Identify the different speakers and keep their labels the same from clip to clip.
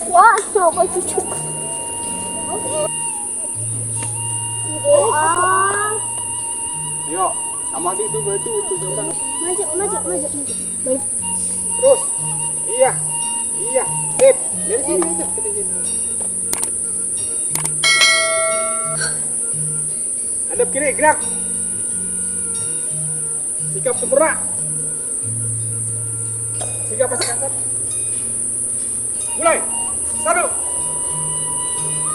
Speaker 1: Wah, apa cucu? Ah,
Speaker 2: Yuk, sama itu batu itu sekarang.
Speaker 1: Maju, maju, maju, maju. Baik.
Speaker 2: Terus. Iya. Sip. Dari sini aja kita sini. Hadap kiri, gerak. Sikap sempurna. Sikap pasang kasar. Mulai. Satu.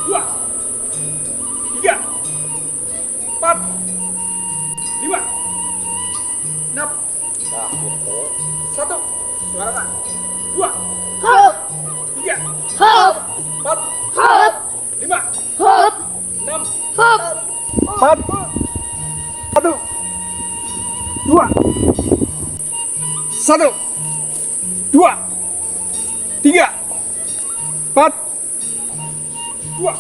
Speaker 2: Dua. Tiga. Empat. Lima. Enam. Satu. Suara pak. Dua.
Speaker 1: Hop,
Speaker 2: Tiga.
Speaker 1: Hop,
Speaker 2: Empat.
Speaker 1: Hop,
Speaker 2: Lima.
Speaker 1: Hop,
Speaker 2: Enam.
Speaker 1: Hop.
Speaker 2: Empat. Satu. Dua. Satu. Dua. Tiga. Empat. Dua.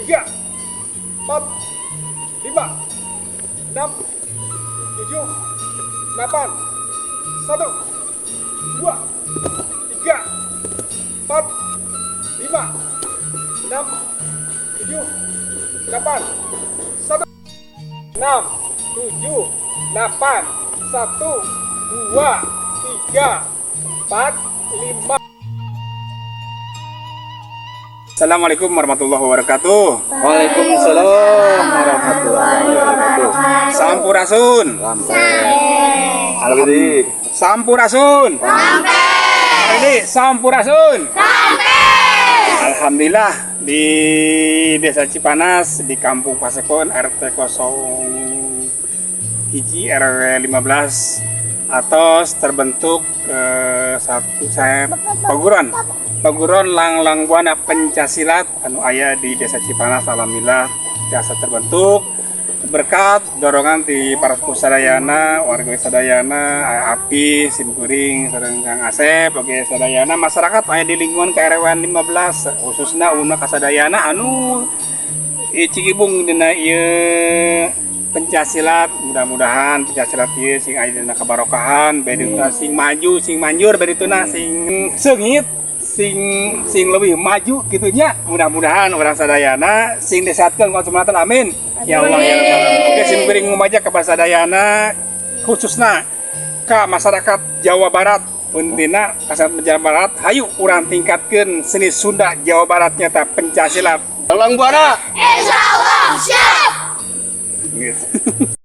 Speaker 2: Tiga. Empat. Lima. Enam. Tujuh. Delapan. Satu. Dua. Tiga. Empat. Lima. Enam. Tujuh. Delapan. Satu. Enam. Tujuh. Delapan. Satu. Dua. Tiga. Empat. Lima. Assalamualaikum warahmatullahi wabarakatuh.
Speaker 3: Waalaikumsalam warahmatullahi wabarakatuh.
Speaker 2: Sampurasun.
Speaker 3: Alhamdulillah.
Speaker 2: Sampurasun. Ini Sampurasun. Alhamdulillah di Desa Cipanas di Kampung Pasekon RT 0 hiji RW 15 atos terbentuk satu saya paguron paguron Lang Buana Pencak Silat anu aya di Desa Cipanas. Alhamdulillah biasa terbentuk berkat dorongan di para sadayana, warga sadayana, api simkuring sareng Kang Asep. Oke, sadayana masyarakat aya di lingkungan KRW 15, khususnya umumna kasadayana anu cikibung dina ieu pencak silat. Mudah-mudahan pencak silat ieu sing aya dina kabarokahan, bedituna sing maju, sing manjur, bedituna sing seungit, sing sing lebih maju gitu nya. Mudah-mudahan urang sadayana sing disehatkeun ku Allah. Amin ya Allah ya Rabbal Alamin. Oke, sim kuring ngumajak ka sadayana, khususna ka masyarakat Jawa Barat, intina masyarakat Jawa Barat, hayu urang tingkatkeun seni Sunda Jawa Barat nyata pencak silat.
Speaker 3: Lang Buana.
Speaker 1: Insya Allah siap.
Speaker 2: Gitu.